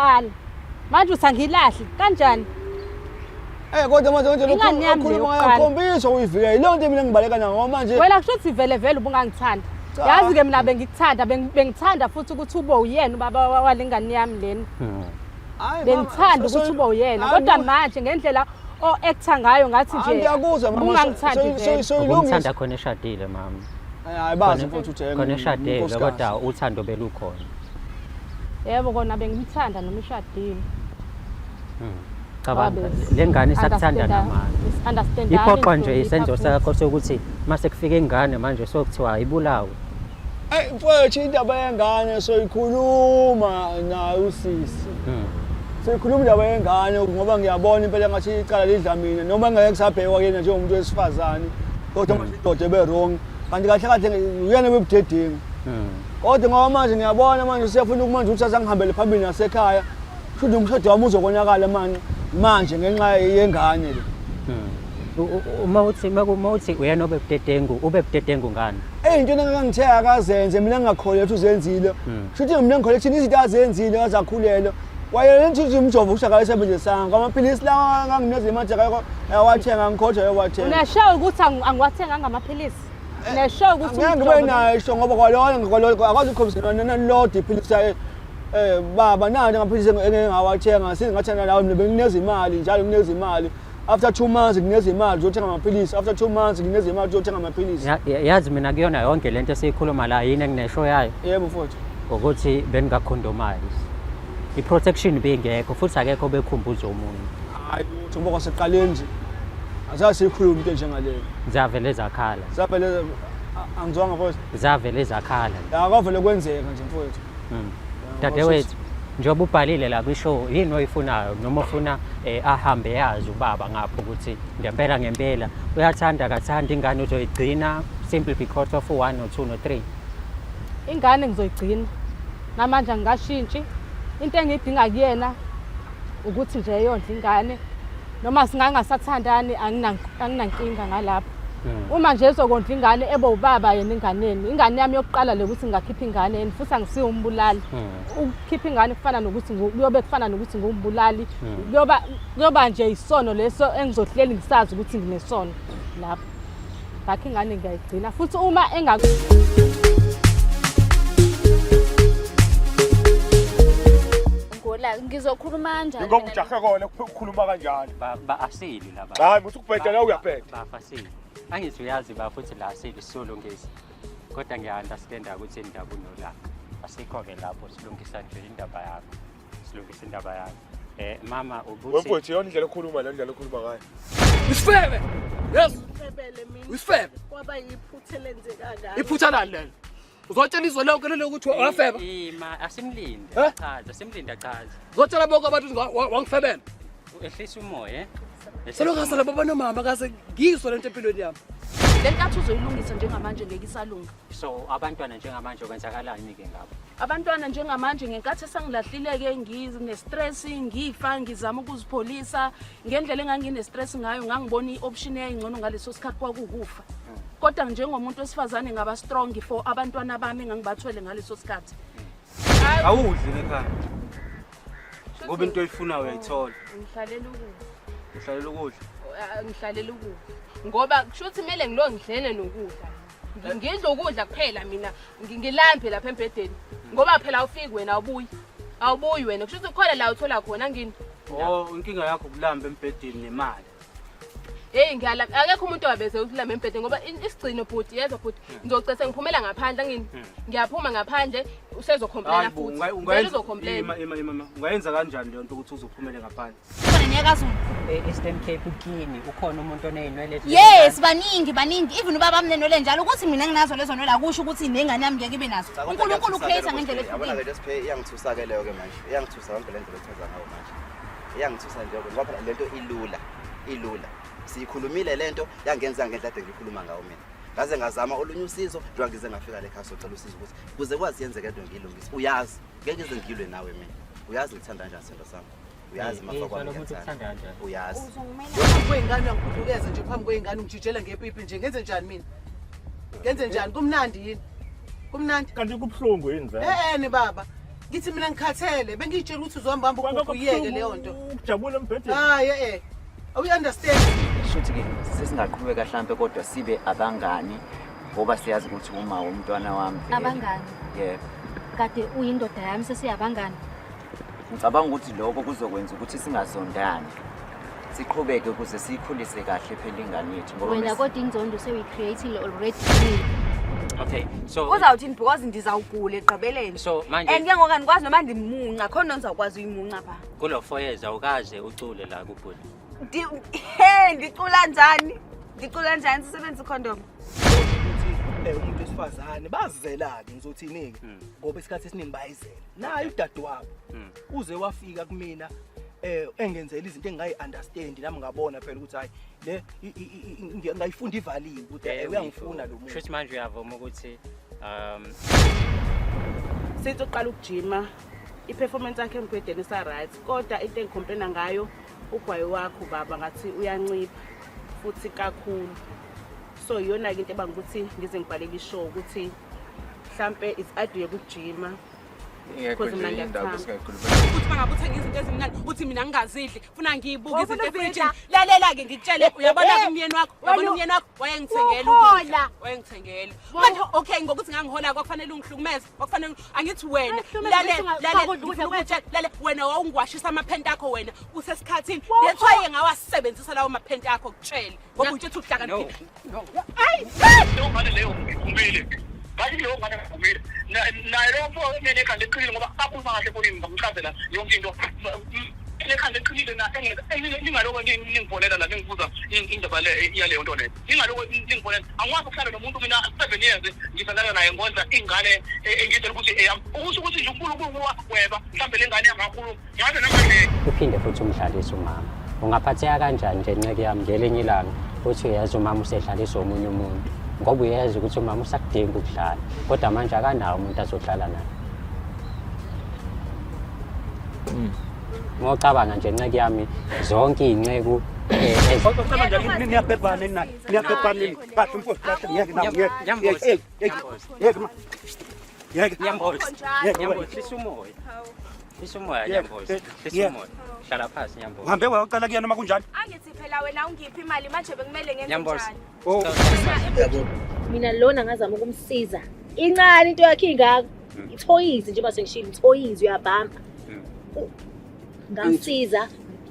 yokuqala. Manje uthi angilahli kanjani? Eh kodwa manje manje lokhu Ingane yami le okhuluma yokuqala. ngayakhombisa uyivikela. Yileyo nto mina ngibaleka nayo ngoba manje Wena kusho ukuthi vele vele ubungangithanda. Cha. Yazi ke mina bengikuthanda bengithanda futhi ukuthi ube uyena ubaba walengane yami lena. Hayi, mama, Bengithanda ukuthi ube uyena hayi, kodwa mama, manje ngendlela o actor ngayo ngathi hayi, nje ngiyakuzwa mama. ubungangithandi vele. Soyilungisa. Ukumthanda khona eshadile mama. Hayi bazi mfowethu uthi Khona eshadile kodwa uthando belukhona. Yebo kona bengimthanda noma ishadile. Cabanga le ngane isakuthanda namanje. Understand. Iphoqwa nje isenzo sakho sokuthi mase kufika ingane manje sokuthiwa ayibulawe. Hey mfowethu indaba yengane soyikhuluma naye usisi. Soyikhuluma indaba yengane ngoba ngiyabona impela ngathi icala lidla mina noma ngeke kusabhekwa kuyena njengomuntu wesifazane. Kodwa manje indoda ebe wrong. Kanti kahle kahle uyena obebudedengu. Kodwa ngoba manje ngiyabona manje useyafuna ukumanje ukuthi azangihambele phambili nasekhaya. Kusho umshado wami uzokonakala manje manje ngenxa yengane le. Uma uthi uma uthi uyena obebudedengu ube budedengu ngani? Eyinto engangithe akazenze mina ngingakholelwa ukuthi uzenzile. Kusho ukuthi mina ngikholelwa ukuthi izinto azenzile azakhulelwa. Wayena ukuthi umjovo usho akayisebenzisanga. Kwamaphilisi lawa nganginikeza imali akayiko awathenga ngikhoja ayowathenga. Unesho ukuthi angiwathenganga amaphilisi. Unesho ukuthi Ngeke ngibe nayo isho ngoba kwalona kwalona akwazi ukukhombisa nalodwa iphilisi yaye baba nani amaphilisi engeke ngawathenga singathenga nawe mina bengineza imali njalo ngineza imali after 2 months ngineza imali uzothenga amaphilisi after 2 months ngineza imali uzothenga amaphilisi. Yazi mina kuyona yonke lento esiyikhuluma la yini enginesho yayo Yebo mfowethu. Ukuthi beningakhondomayizi. I-protection bingekho futhi akekho obekhumbuza omunye. Hayi lutho ngoba kwaseqaleni nje azange siyikhulume into enjengaleyo. Zavele zakhala. Zavele angizwanga mfowethu. Zavele zakhala. Ya kwavele kwenzeka nje mfowethu. Dadewethu, njengoba ubhalile la kwi-show yini oyifunayo noma ufuna ahambe yazi ubaba ngapho ukuthi ngempela ngempela uyathanda akathandi ingane uzoyigcina simply because of 1 or 2 no 3? Ingane ngizoyigcina. Namanje angikashintshi. Into engiyidinga kuyena ukuthi nje eyondla ingane noma singangasathandani anginankinga ngalapho. Uma nje ezokondla ingane ebe ubaba yena enganeni. Ingane yami yokuqala le ukuthi ngingakhipha ingane and futhi angisiyo umbulali. Ukukhipha ingane kufana nokuthi kuyobe kufana nokuthi ngumbulali. Kuyoba nje isono leso engizohleli ngisazi ukuthi nginesono lapho. Ngakho ingane ngiyayigcina futhi uma enga Ngola ngizokhuluma kanjani? Ngoba ujahe kona ukukhuluma kanjalo. Ba asili laba. Hayi muthi ukubheda la uyabheda. Bafa asili. Angithi uyazi ba futhi la asili sisolungisa. Kodwa ngiya-understanda ukuthi indaba unolaka. Asikho-ke lapho silungisa nje indaba yakho. Silungisa indaba yakho. Mama ubuthi Wemfowethu yona indlela okhuluma le ndlela okhuluma ngayo. Isifebe. Yes. Isifebe. Kwaba yiphutha elenzeka ngami. Iphutha lani lelo? Uzotshela izwe lonke lelo ukuthi wafeba. Ima asimlinde Eh? chaza, simlinde chaza. Uzotshela bonke abantu ukuthi wangifebela. Ehlisa umoya. Selokhu ngasala baba nomama kaze ngizwe lento empilweni yami. Le nkathi uzoyilungisa njengamanje ngeke isalunga. So abantwana njengamanje kwenzakalani ke ngabo? Abantwana njengamanje ngenkathi esangilahlile-ke ngine-stress, ngifa, ngizama ukuzipholisa. Ngendlela engangine-stress ngayo ngangibona i-option eyayingcono ngaleso sikhathi kwakuwukufa. Kodwa njengomuntu wesifazane ngaba strong for abantwana bami engangibathwele ngaleso sikhathi. Awudli ekhaya. Ngoba into oyifunayo uyayithola. Ngihlalela ukudla. Uhlalela ukudla. Ngihlalela ukudla. Ngoba kusho ukuthi kumele ngilo ngidlene nokudla. Ngidla ukudla kuphela mina, ngilambe lapha embhedeni. Ngoba phela awufiki wena awubuyi. Awubuyi wena. Kusho ukuthi kukhona la uthola khona ngini. Oh, inkinga yakho ukulamba embhedeni nemali. Hey ngiyalamba. Akekho umuntu owabeze ukulamba embhedeni ngoba isigcino bhuti, yezwa bhuti. Ngizocese ngiphumela ngaphandle ngini. Ngiyaphuma ngaphandle usezocomplaina Hayi bo, futhi. Vele uzocomplain. Ima, ima, ima, ima. Ungayenza kanjani leyo nto ukuthi uzophumele ngaphandle? Khona niyakazulu. E-Eastern Cape ukini ukhona umuntu oney'nwele ezinjalo? Yes, baningi baningi. Even ubaba wami nenwele njalo ukuthi mina nginazo lezo nwele akusho ukuthi nengane yami ngeke ibe nazo. Cha, kodwa uNkulunkulu kuyangithusa ucreate ke ngendlela lokho, yabona ehlukile. le nto Siphe, iyangithusa ke leyo ke manje. Iyangithusa yonke le ndlela ochaza ngayo manje. Iyangithusa nje ngoba phela le nto ilula, ilula. Siyikhulumile le nto yangenza ngendlela ade ngikhuluma ngayo mina. Ngaze ngazama olunye usizo njengoba ngize ngafika le khaya socela usizo ukuthi kuze kwazi yenzeke lento ngiyilungise. Uyazi, ngeke ngize ngilwe nawe mina. Uyazi ngithanda kanjani sento sami. Uyazi mafa kwami Ngizwa ukuthi ngiyakuthanda. ukuthanda kanjani. Uyazi. Phambi kwey'ngane uyangibhudukeza nje phambi kwey'ngane ungijijela ngepipi nje ngenze njani mina? Ngenze njani? Kumnandi yini? Kumnandi? Kanti kubuhlungu yini vele? Eh ni baba. Ngithi mina ngikhathele, bengiyitshela ukuthi uzohamba ugugu uyeke leyo nto. Ukujabula embhedeni. Hayi eh. Awuyi-understand. Shuthi ke sesingaqhubeka hlampe kodwa sibe abangani ngoba siyazi ukuthi uma umntwana wami vele. Abangani? Yebo. Kade uyindoda yami sesiyabangani. Ngicabanga ukuthi lokho kuzokwenza ukuthi singazondani. Siqhubeke ukuze siyikhulise kahle phela ingane yethu ngoba Wena kodwa inzondo sewuyi-create-ile already kimi. Okay, so Uzawuthini because ndizawugula ekugqibeleni. So manje And ke ngoku andikwazi noba ndimunca, khona nto ndizawukwazi uyimunca phaa. Kulo 4 years awukaze ucule la kubhuti. He, ndicula njani? Ndicula njani sisebenzisa ikhondom? Ukuthi umuntu wesifazane bazizela-ke, ngizothini-ke, ngoba isikhathi esiningi bayizela naye udadewabo uze wafika kumina engenzela izinto engingayi-understand, nami ngabona phela ukuthi hhayi le ngayifunda ivaliwe ukuthi uyangifuna lo muntu. Shuthi manje uyavuma ukuthi Sithi uqala ukujima, i-performance yakhe embhedeni isa-right, kodwa into engicomplaina ngayo ugwayi wakho baba ngathi uyancipha futhi kakhulu. So iyona-ke into ebanga ukuthi ngize ngibhalele ishow ukuthi mhlampe is aduyeke ukujima. Ingekho Because nje mina indaba ngiyakuthanda. esingayikhulumela. Uthi mangabe uthenga izinto ezimnandi uthi mina ngingazidli, funa ngiyibuke Wawufuna izinto ukuzidla? efrijini. Lalela-ke ngikutshele, uyabona-ke umyeni wakho, uyabona Wena umyeni wakho wayengithengela uhola. ukudla, wayengithengela. Manje okay, ngokuthi ngangihola kwakufanele ungihlukumeze, kwakufanele angithi wena Uyahlukumeza lalela, ukuthi lalela, ungakudli ukudla ngifuna kwethu. ukutshela, lalela, wena wawungiwashisa amaphenti akho wena usesikhathini. Wawuho- That's why ngawasebenzisa lawo maphenti akho kutshele ngoba utshe uthi uhlakaniphile. Ayi! Leyo ngane leyo ngivumile, ngathi leyo ngane ngivumile naye lowo mfo enekhanda eqinile ngoba akhuluma kahle efonini, ngamchazela yonke into enekhanda eqinile na ningaloko ningifonela la ningibuza indaba le yaleyo nto leyo, ningaloko ningifonela. Angikwazi ukuhlala nomuntu mina 7 years ngithandana naye, ngondla ingane engitshela ukuthi eyami, ukusho ukuthi nje uNkulunkulu wagweba mhlawumbe le ngane yangakhuluma ngaze namanje. Uphinde futhi umdlalise umama. Ungaphatheka kanjani nje nceke yami ngelinye ilanga uthi uyazi umama usedlalisa omunye umuntu, ngoba uyazi ukuthi umama usakudinga ukudlala kodwa manje akanawo umuntu azodlala naye. Uma ucabanga nje nceke yami zonke iy'nceku Niyabhebhana nina, niyabhebhana nini? Kahle mfowethu, kahle, ngiyeke nawe, ngiyeke. Nyambozi. Ngiyeke, ngiyeke ma. Ngiyeke. Nyambozi. Ngiyeke. Nyambozi, hlisa umoya. Hlisa umoya. Ngiyeke. Nyambozi, hlisa Ngiyeke. umoya. Hlala phansi, Nyambozi. Uhambe wayocela kuyena noma kunjani? Angithi phela wena ungiphi imali, manje bekumele ngenze Nyambozi. njani? Oh. Mina lona ngazama ukumsiza, incane into yakhe ingaka, ithoyizi njengoba sengishilo, ithoyizi uyabhampa. Ngamsiza,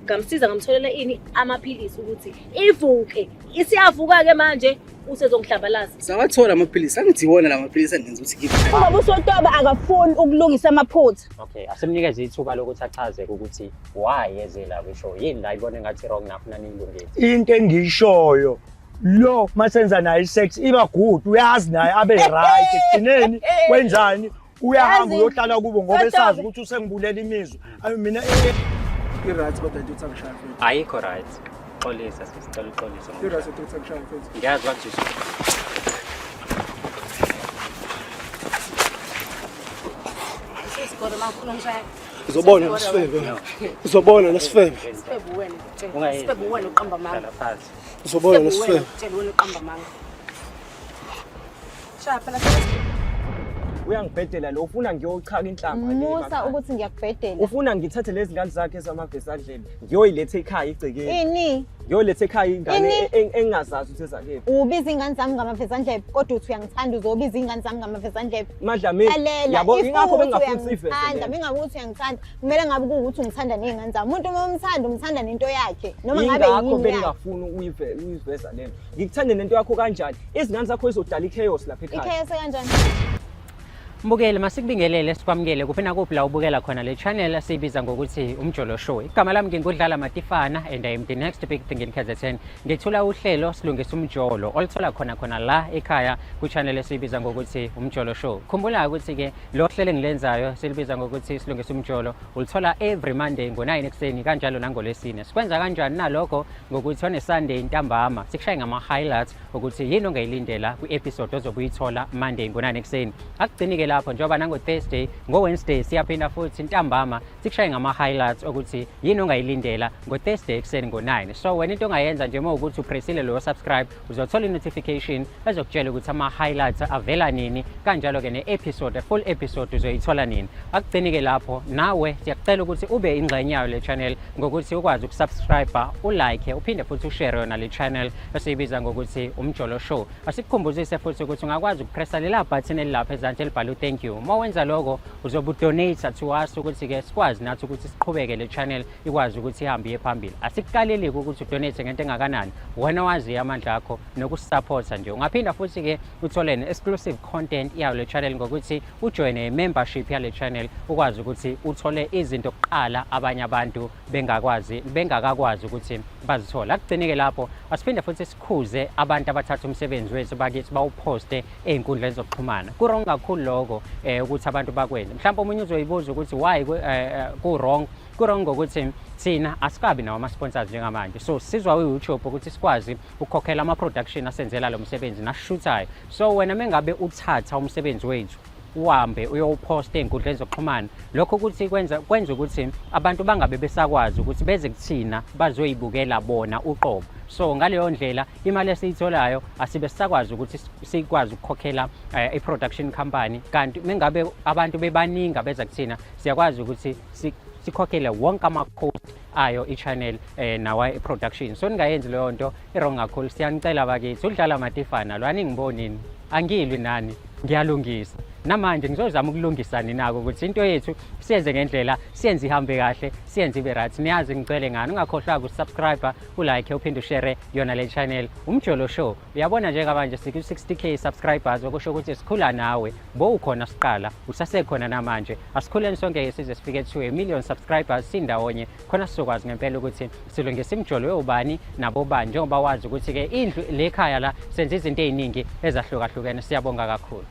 ngamsiza, ngamtholela ini, amaphilisi ukuthi ivuke. Isiyavuka-ke manje, usezongihlambalaza. Sawathola amaphilisi, angithi iwona la maphilisi angenza ukuthi ngibe. Ubaba uSotoba akafuni ukulungisa amaphutha. Okay, asimnikeze ithuba lokuthi achaze ukuthi why eze la kwishow, yini la ibona engathi wrong nafuna niyilungise. Into engiyishoyo, lo masenza naye isex iba good, uyazi naye abe right ekugcineni kwenzani, uyahamba Yazi, uyohlala kubo ngoba Sotobe. esazi ukuthi usengibulela imizwa. Ayi mina I-right kodwa into uthi angishaya mfethu. Ayikho right, xolisa, sisicela uxolise. I-right into uthi angishaya mfethu. Ngiyazi wakuzwisa. Isikole mawufuna ungishaya. Uzobona nasifebe. Uzobona nasifebe. Sifebe wena ngikutshela. Ungayenzi. Sifebe wena uqamba amanga. Hlala phansi. Uzobona Sifebe wena nasifebe. ngikutshela, wena uqamba amanga. Shaya phela. Uyangibhedela lo, ufuna ngiyochaka inhlamba le Musa emakhaya. ukuthi ngiyakubhedela. Ufuna ngithathe lezi ngane zakhe ezamavesandlebe ngiyoyiletha ekhaya igcekeni. Ini? Ngiyoletha ekhaya ingane Ini? Engingazazi ukuthi ezakephi. Ubiza ingane zami ngamavezandlebe kodwa uthi uyangithanda, uzobiza ingane zami ngamavezandlebe. Madlamini, Lalela, yabo if ingakho kuwukuthi bengingafuni siyiveze uyangithanda, lento. mingabe ukuthi uyangithanda, kumele ngabe kuwukuthi ungithanda ney'ngane zami. Umuntu uma umthanda, umthanda nento yakhe noma ngabe Yingakho yini yakhe. bengingafuni uyiveza lento. Ngikuthande nento yakho kanjani? Izingane zakho izodala ichaos lapha ekhaya. Ichaos kanjani? Mbukeli, masikubingelele, sikwamukele kuphi nakuphi la ubukela khona le channel esiyibiza ngokuthi Umjolo Show. Igama lami ngingudlala Matifana and I am the next big thing in KZN. Ngethula uhlelo Silungisa Umjolo oluthola khona khona la ekhaya ku-channel esiyibiza ngokuthi Umjolo Show. Khumbula ukuthi-ke lo hlelo engilenzayo silibiza ngokuthi Silungisa Umjolo uluthola every Monday ngo-9 ekuseni kanjalo nangolwesine. Sikwenza kanjani nalokho? Ngokuthi on Sunday ntambama sikushaye ngama-highlights ukuthi yini ongayilindela kwi-episode ozobe uyithola Monday ngo-9 ekuseni. Akugcini-ke lapho. lapho njengoba nango-Thursday, ngo-Wednesday siyaphinda futhi ntambama sikushaye ngama-highlights okuthi yini ongayilindela ngo-Thursday ekuseni ngo-9. So wena into ongayenza nje uma ukuthi upressile loyo subscribe, uzothola i-notification ezokutshela ukuthi ama-highlights avela nini, kanjalo-ke ne-episode, full episode uzoyithola nini. Akugcini-ke lapho, nawe siyakucela ukuthi ube ingxenye yayo le channel ngokuthi ukwazi ukusubscribe, ulike, uphinde futhi ushare yona le channel esiyibiza ngokuthi Umjolo Show. Asikukhumbuzise futhi ukuthi ungakwazi ukupressa lela button elilapha ezansi elibhalwe thank you. Uma wenza lokho uzobe udonate to us ukuthi-ke sikwazi nathi ukuthi siqhubeke le channel ikwazi ukuthi ihambe iye phambili. Asikukaleli-ke ukuthi udonate ngento engakanani, wena waziyo amandla akho nokusupporta nje. Ungaphinda futhi-ke uthole ne-exclusive content yayo le channel ngokuthi ujoyine i-membership yale channel, ukwazi ukuthi uthole izinto kuqala abanye abantu bengakwazi bengakakwazi ukuthi bazithole. Akugcini-ke lapho, asiphinde futhi sikhuze abantu abathatha umsebenzi wethu bakithi bawuphoste ey'nkundleni zokuxhumana. Ku-wrong kakhulu lokho ukuthi abantu bakwenze. Mhlawumbe omunye uzoyibuza ukuthi why ku-wrong. Ku-wrong ngokuthi thina asikabi nawo ama-sponsors njengamanje, so sizwa u-YouTube ukuthi sikwazi ukukhokhela ama-production asenzela lo msebenzi nasishuthayo. So wena mengabe uthatha umsebenzi wethu uhambe uyowuphosta ey'nkundleni zokuxhumana, lokho ukuthi kwenza ukuthi abantu bangabe besakwazi ukuthi beze kuthina bazoyibukela bona uqobo. So ngaleyo ndlela imali esiyitholayo asibe sisakwazi ukuthi sikwazi ukukhokhela i-production company, kanti mengabe abantu bebaningi abeza kuthina siyakwazi ukuthi sikhokhele wonke ama-cost ayo i-channel nawa i-production. So ningayenzi leyo nto, i-wrong kakhulu. Siyanicela bakithi, udlala Matifana lo, aningibonini, angilwi nani, ngiyalungisa. Namanje ngizozama ukulungisa ninako ukuthi into yethu siyenze ngendlela, siyenze ihambe kahle, siyenze ibe right. Niyazi ngicele ngani, ungakhohlwa ukusubscribe, ulike, uphinde ushare yona le channel Umjolo Show. Uyabona njengamanje siku-60K subscribers, okusho ukuthi sikhula nawe, bowukhona siqala, usasekhona namanje. Asikhuleni sonke size sifike to a million subscribers sindawonye, khona sizokwazi ngempela ukuthi silungise imijolo yobani nabobani, njengoba wazi ukuthi-ke indlu le khaya la senza izinto ey'ningi ezahlukahlukene. Siyabonga kakhulu.